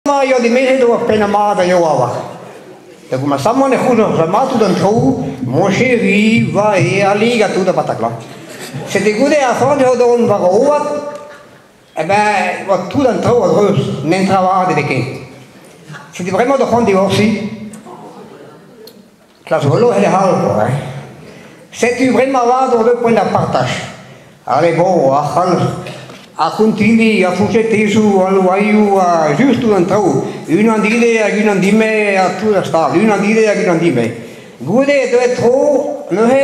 A yoa dimezet oa pennañ mat a yoa war. Da gomañsamant e c'houzoc'h mat tout an traoù, mon chéri, va e ali ha tout a Bataclan. Setu goude ar c'hoant eo dont war o oad, eh ben, oa tout an traoù a-dreuz, netra vat ebet ken. Setu bremañ da c'hoant divorsiñ. Klask golo e lec'h all quoi hein. Setu bremañ avat on deut poent ar partaj. Ale bon, ar c'hall ar c'hontilli, ar fourchetezoù, al loaioù ha just tout an traoù. Unan dide hag unan dime ha tout ar stal. Unan dide hag unan dime. Goude eo deuet tro neuze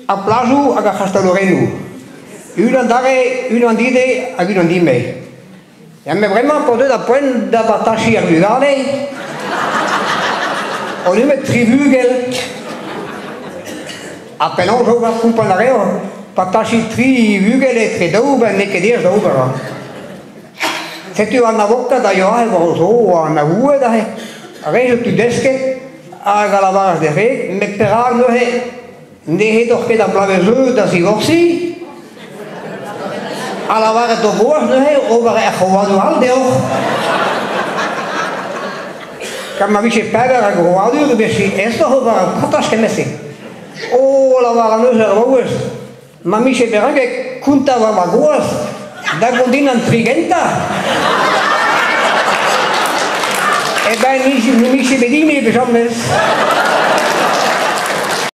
ar plajoù hag ar c'hastellorennoù. Unan dare, unan dide hag unan dime. Ya met bremañ p'o deus ar poent da bartajiñ ar vugale on nemet tri bugel. Ha penaos ober kompren a reoc'h partajiñ tri bugel etre daou ben n'eo ket aes da ober. Setu an avokad a yoa aze war o zro, an avoued aze. Ar re zo tud desket hag a lavaras d'e wreg, met perak neuze N'he doc'h ket ar bloavezh da zivorsiñ? Ha lavaret d'ho gwaz neuze ober er c'hrouadur all deoc'h. Gant ma vije pevar a grouadur e vefe aesoc'h ober ar partaj kement-se. O, lavar neuze ar vaouez, ma 'mije bet ranket kontañ war ma gwaz da gont din an tri gentañ. Eh ben, ne 'mije bet din ebet james.